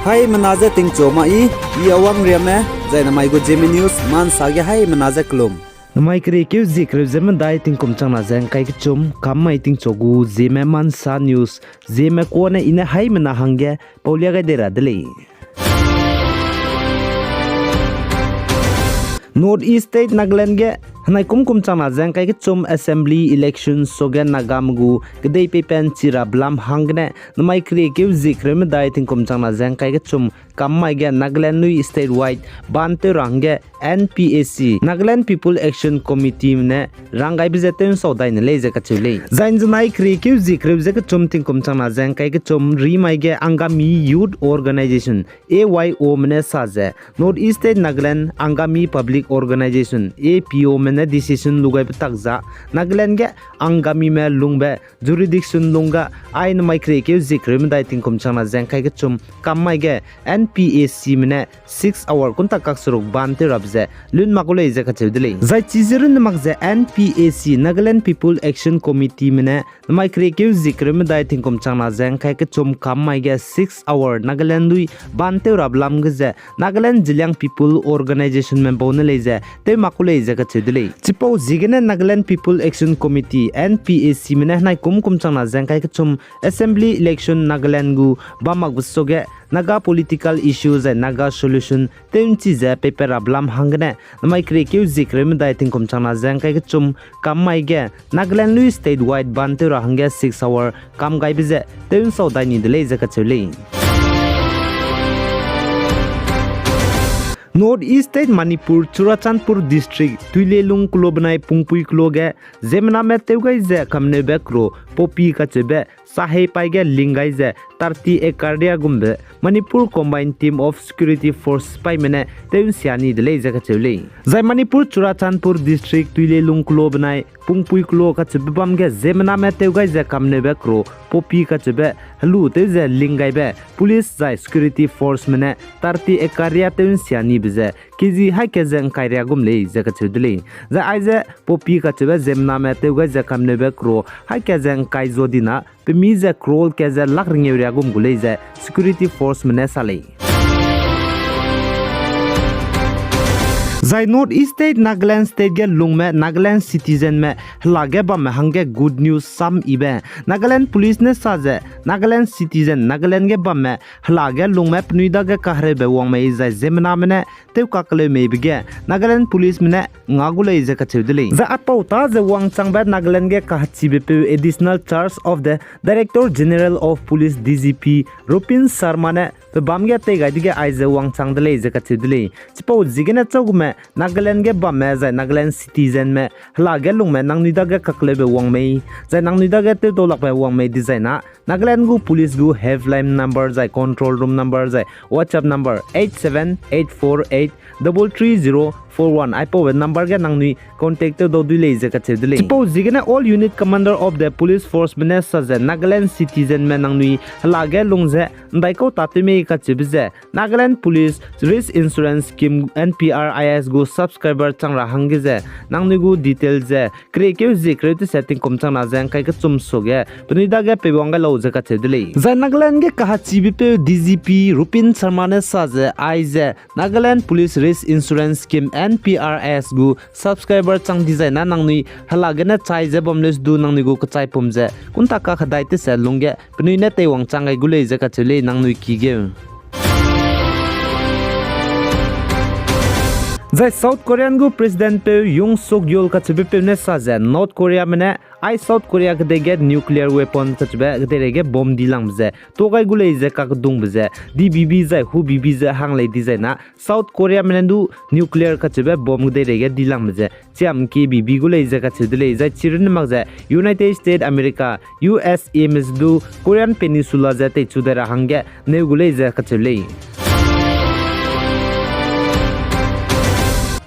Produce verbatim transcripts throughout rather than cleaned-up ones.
Haimena je tingchu ma i, i Awang Riame, zai namai gu Zeme News, mansa ge haimena je kelum. Namai keriekeu zie kereu ze medai tingkum changna ze ngkai kechum, kam mai tingchu gu Zeme Mansa News, Zeme kuâ ne i ne haimena hangge paulia gai dei ra de lei. North East State Nagaland ge henai kum kum changna ze ngkai kechum assembly election suage Nagame gu kedei peipen chi ra belam hanggene namai keriekeu zie kereu medai tingkum changna ze ngkai kechum kam mai ge Nagaland lui statewide ban tew ra hangge N P A C, Nagaland People Action Committeeme ne ranggaibe ze tew nsau dai ne lei ze kacheu lei. Zai nzenai keriekeu zie kereu ze kechum tingkum changna ze ngkai kechum rimai ge Angami Youth Organisation, A Y Ome ne sa ze, North East State Nagaland Angami Public Organisation, A P Ome ne decision lu gaibe tak za, Nagaland ge Angamime lungbe jurisdiction lungga ai namai keriekeu zie kereu medai tingkum changna ze ngkai kechum kam mai ge N P A Cme ne six hour kunta kak seruk ban tew rabe ze lun mak gu lei ze kacheu de lei. Zai chize runne mak ze N P A C, Nagaland People Action Committeeme ne namai keriekeu zie kereu medai tingkum changna ze ngkai kechum kam mai ge six hour Nagaland lui ban tew rabe lam ge ze Nagaland Zeliang People Organisationme bau ne lei ze tew mak gu lei ze kacheu de lei. Chipau ziegene Nagaland People Action Committee, N P A Cme ne henai kum kum changna ze ngkai kechum assembly election Nagaland gu bam makbe suage Naga political issue zai Naga solution tew nchi ze peipat rabe lam hanggene namai keriekeu zie kereu medai tingkum changna ze ngkai kechum kam mai ge Nagaland lui statewide ban tew ra hangge six hour kam gaibe ze tew nsau dai ni de lei ze kacheu lei. North East State Manipur, Churachandpur District, Tuilelung keloa benai Pungpui keloa ge ziemmename tew gai ze kamneube kero poppy kacheube sahei paî ge ling gai ze thirty acre ria gumbe Manipur Combined Team of Security Force sipaîme ne tew nsia ni de lei ze kacheu lei. Zai Manipur Churachandpur District Tuilelung keloa benai Pungpui keloa kacheube bam ge ziemmename tew gai ze kamneube kero poppy kacheube helu tew ze ling gaibe police zai security forceme ne thirty acre ria tew nsia nibe ze kezi haî ka ze ngkai ria gum lei ze kacheu de lei. Zai aize poppy kacheube ziemmename tew gai ze kamneube kero haî ka ze ngkai zua dina pemi ze crore ka ze lakh rengeu ria gum gu lei ze security forceme ne sa lei. Zai North East State Nagaland State ge lungme Nagaland citizenme hela ge bamme hangge good news sam yibe Nagaland police ne sa ze Nagaland citizen Nagaland ge bamme hela ge lungme penui dage kahereube wang mei zai ziemmename ne tew kakeleumeibe ge Nagaland policeme ne nga gu lei ze kacheu de lei. Zai aipau ta ze wangchangbe Nagaland ge kahechibepeu Additional Charge of the Director General of Police, D G P, Rupin Sharma ne pebâm ge tei gai dege aize wangchang de lei ze kacheu de lei. Chipau ziegene châugume Nagaland ge bamme zai Nagaland citizenme hela ge lungme nangnui dage kakeleube wang mei zai nangnui dage tewdaulakbe wang mei dizai na Nagaland gu police gu helpline number zai control room number zai WhatsApp number eight seven eight four eight double three zero four one aipaube number ge nangnui contact tewdau dui lei ze kacheu de lei. Chipau ziegene all unit commander of the police forceme ne sa ze Nagaland citizenme nangnui hela ge lung ze ndaikau ta tew mei kacheube ze Nagaland Police Risk Insurance Scheme, N P R I S gu subscriber chang ra hangge ze nangnui gu detail ze keriekeu zie kereu tese tingkum changna ze ngkai kechum suage penui dage peiwang gai lau ze kacheu de lei. Zai Nagaland ge kahechibepeu D G P Rupin Sharma ne sa ze aize Nagaland Police Risk Insurance Scheme, N P R I S gu subscriber chang dizai na nangnui hela gene chai ze bam leu du nangnui gu kechaipum ze kunta kakhedai tese lungge penui ne teiwang chang gai gu lei ze kacheu lei nangnui ki geu. Zai South Korean gu presidentpeu Yoon Suk Yeol kacheubepeu ne sa ze North Koreame ne ai South Korea kedei ge nuclear weapon kacheube kedeirei ge bomb dilangbe ze tuâ gai gu lei ze kakedungbe ze dibibi zai hubibi ze hang lei dizai na South Koreame ne du nuclear kacheube bomb kedeirei ge dilangbe ze chiam kebibi gu lei ze kacheu de lei. Zai chirunne mak ze United States America, U S Ame ze du Korean Peninsula ze teichu dai ra hangge neu gu lei ze kacheu lei.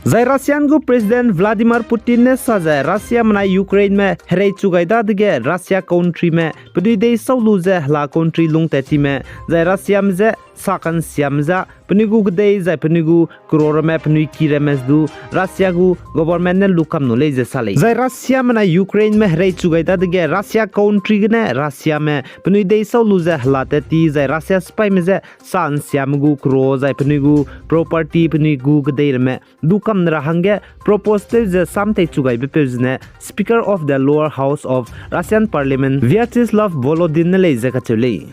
Zai Russian gu President Vladimir Putin ne sa ze Russiame nai Ukraineme herei chu gai dadege Russia countryme penui dei sau lu ze hela country lungtat time, zai Russiame je sa kansiame za penui gu kedei zai penui gu kero ramme penui ki ramme du Russia gu government ne lukam nu lei ze sa lei. Zai Russiame ne Ukraineme herei chu gai dadege Russia country gene Russiame penui dei sau lu ze hela tat ti zai Russia sipaime je sa nsiame gu kero zai penui gu property penui gu kedei ramme du kam ne ra hangge propose tew ze sam tei chu gaibe peu zene Speaker of the Lower House of Russian Parliament Vyacheslav Volodin ne lei ze kacheu lei.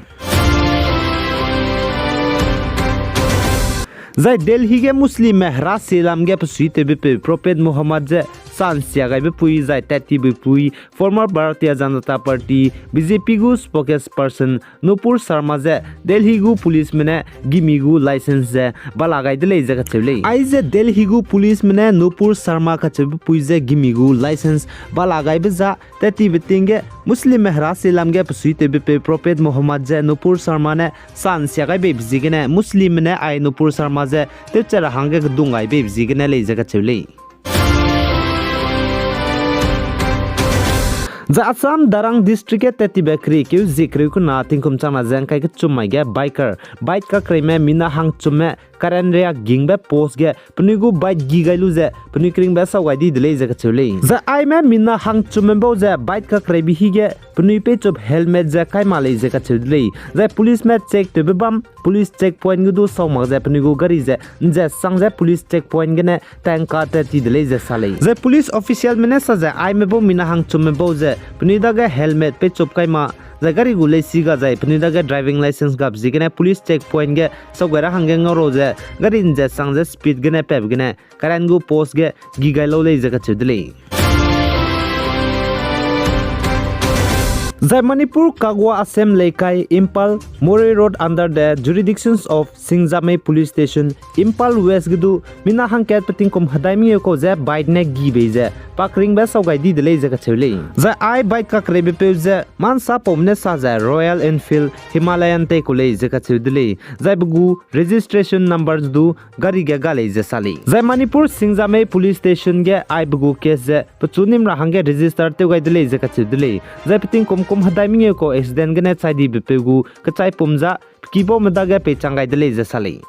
Zai Delhi ge Muslimme hera selam ge pesuitewbe peu Prophet Muhammad je sa nsia gaibe pui zai tat tibe pui former Bharatiya Janata Party, B J P gu spokesperson Nupur Sharma je Delhi gu policeme ne gimi gu licence ze bala gai de lei ze kacheu lei. Aize Delhi gu policeme ne Nupur Sharma kacheube pui ze gimi gu licence bala gaibe za tat tibe ting ge Muslimme hera selam ge pesuitewbe peu Prophet Muhammad je Nupur Sharma ne sa nsia gai beibe ziegene Muslimme ne ai Nupur Sharma je tewcha ra hangge kedung gai beibe ziegene lei ze kacheu lei. Zai Assam Darrang District ge tat tibe keriekeu zie kereu kena tingkum changna ze ngkai kechum mai ge biker, bike kakreime mina hangchumme current riak gingbe post ge penui gu bike gi gai lu ze penui keringbe sau gai di de lei ze kacheu lei. Zai aime mina hangchumme bau ze bike kakreibe hige penui peichup helmet ze kai ma lei ze kacheu de lei. Zai policeme check tewbe bam police checkpoint ge du sau mak ze penui gu gari ze nze sang ze police checkpoint gene tangka tat ti de lei ze sa lei. Zai police officialme ne sa ze aime bau mina hangchumme bau ze penui dage helmet peichup kai ma, zai gari gu leisi ga zai penui dage driving licence gabe ziegene police checkpoint ge sau gai ra hangge ngau rau ze gari nze sang ze speed gene pep gene current gu post ge gi gai lau lei ze kacheu de lei. Zai Manipur Kagwa Assam Leikai, Imphal, Moreh Road under the jurisdictions of Singjamei Police Station, Imphal West ge du mina hangkat pe tingkum hedai mengeu kau ze bike ne gi bei ze pa keringbe sau gai di de lei ze kacheu lei. Zai ai bike kakreibepeu ze mansapaume ne sa ze Royal Enfield Himalayan tei kau lei ze kacheu de lei. Zai pe gu registration number du gari ge ga lei ze sa lei. Zai Manipur Singjamei Police Station ge ai pe gu case ze pechu nim ra hangge register tew gai de lei ze kacheu de lei. Zai pe tingkum kum hedai mengeu kau accident gene chai dibepeu gu kechaipum za pe kibaume dage peichang gai de lei ze sa lei.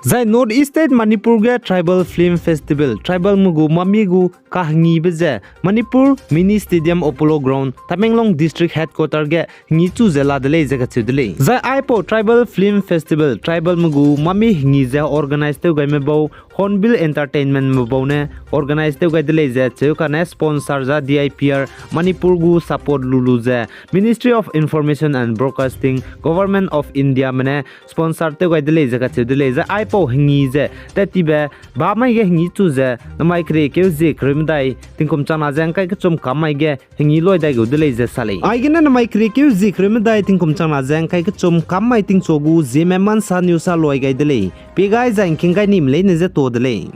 Zai North East State Manipur ge Tribal Film Festival, tribalme gu mami gu kahengibe ze Manipur Mini Stadium Apollo Ground, Tamenglong District Headquarter ge hengi chu ze la de lei ze kacheu de lei. Zai aipau Tribal Film Festival, tribalme gu mami hengi ze organize tew gaime bau Hornbill Entertainmentme bau ne organize tew gai de lei ze cheu kane sponsor za D I P R Manipur gu support lu lu ze Ministry of Information and Broadcasting, Government of Indiame ne sponsor tew gai de lei ze kacheu de lei. Zai aipau hengi ze tat tibe ba mai ge hengi chu ze namai keriekeu zie kereu medai tingkum changna ze ngkai kechum kam mai ge hengi loi dai gu de lei ze sa lei. Aigene namai keriekeu zie kereu medai tingkum changna ze ngkai kechum kam mai tingchu gu Zeme Mansa News a loi gai de lei. Pie gai zai ngking gai nime leine ze to de lei.